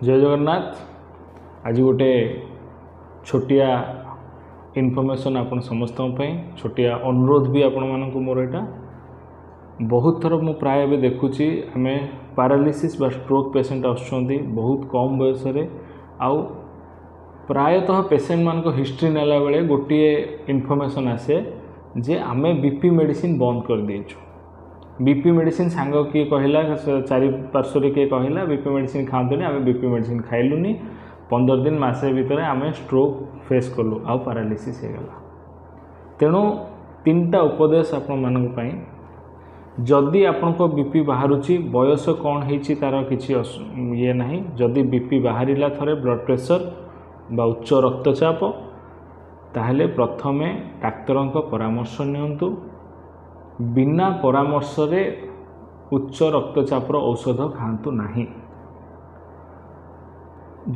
ଜୟ ଜଗନ୍ନାଥ। ଆଜି ଗୋଟେ ଛୋଟିଆ ଇନଫର୍ମେସନ୍ ଆପଣ ସମସ୍ତଙ୍କ ପାଇଁ, ଛୋଟିଆ ଅନୁରୋଧ ବି ଆପଣମାନଙ୍କୁ ମୋର। ଏଇଟା ବହୁତ ଥର ମୁଁ ପ୍ରାୟ ଏବେ ଦେଖୁଛି, ଆମେ ପାରାଲିସିସ୍ ବା ଷ୍ଟ୍ରୋକ୍ ପେସେଣ୍ଟ ଆସୁଛନ୍ତି ବହୁତ କମ୍ ବୟସରେ। ଆଉ ପ୍ରାୟତଃ ପେସେଣ୍ଟମାନଙ୍କ ହିଷ୍ଟ୍ରି ନେଲା ବେଳେ ଗୋଟିଏ ଇନଫର୍ମେସନ୍ ଆସେ ଯେ ଆମେ ବି ପି ମେଡ଼ିସିନ ବନ୍ଦ କରିଦେଇଛୁ। ବି ପି ମେଡ଼ିସିନ ସାଙ୍ଗ କିଏ କହିଲା, ଚାରିପାର୍ଶ୍ୱରେ କିଏ କହିଲା, ବି ପି ମେଡ଼ିସିନ ଖାଆନ୍ତୁନି, ଆମେ ବି ପି ମେଡ଼ିସିନ ଖାଇଲୁନି, 15 ଦିନ ମାସେ ଭିତରେ ଆମେ ଷ୍ଟ୍ରୋକ୍ ଫେସ୍ କଲୁ ଆଉ ପାରାଲିସିସ୍ ହେଇଗଲା। ତେଣୁ ତିନିଟା ଉପଦେଶ ଆପଣମାନଙ୍କ ପାଇଁ। ଯଦି ଆପଣଙ୍କ ବି ପି ବାହାରୁଛି, ବୟସ କ'ଣ ହେଇଛି ତା'ର କିଛି ଇଏ ନାହିଁ, ଯଦି ବି ପି ବାହାରିଲା ଥରେ, ବ୍ଲଡ଼ ପ୍ରେସର ବା ଉଚ୍ଚ ରକ୍ତଚାପ, ତାହେଲେ ପ୍ରଥମେ ଡାକ୍ତରଙ୍କ ପରାମର୍ଶ ନିଅନ୍ତୁ। ବିନା ପରାମର୍ଶରେ ଉଚ୍ଚ ରକ୍ତଚାପର ଔଷଧ ଖାଆନ୍ତୁ ନାହିଁ।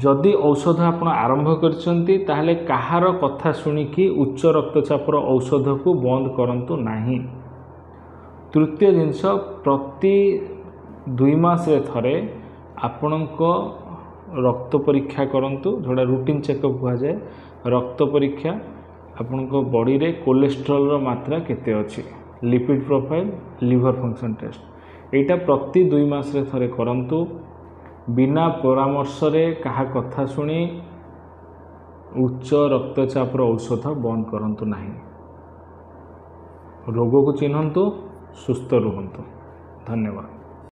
ଯଦି ଔଷଧ ଆପଣ ଆରମ୍ଭ କରିଛନ୍ତି, ତାହେଲେ କାହାର କଥା ଶୁଣିକି ଉଚ୍ଚ ରକ୍ତଚାପର ଔଷଧକୁ ବନ୍ଦ କରନ୍ତୁ ନାହିଁ। ତୃତୀୟ ଜିନିଷ, ପ୍ରତି 2 ମାସରେ ଥରେ ଆପଣଙ୍କ ରକ୍ତ ପରୀକ୍ଷା କରନ୍ତୁ, ଯେଉଁଟା ରୁଟିନ୍ ଚେକଅପ୍ କୁହାଯାଏ। ରକ୍ତ ପରୀକ୍ଷା, ଆପଣଙ୍କ ବଡ଼ିରେ କୋଲେଷ୍ଟ୍ରଲର ମାତ୍ରା କେତେ ଅଛି, lipid profile, liver function test, ଏଇଟା ପ୍ରତି 2 ମାସରେ ଥରେ କରନ୍ତୁ। ବିନା ପରାମର୍ଶରେ କାହା କଥା ଶୁଣି ଉଚ୍ଚ ରକ୍ତଚାପର ଔଷଧ ବନ୍ଦ କରନ୍ତୁ ନାହିଁ। ରୋଗକୁ ଚିହ୍ନନ୍ତୁ, ସୁସ୍ଥ ରୁହନ୍ତୁ। ଧନ୍ୟବାଦ।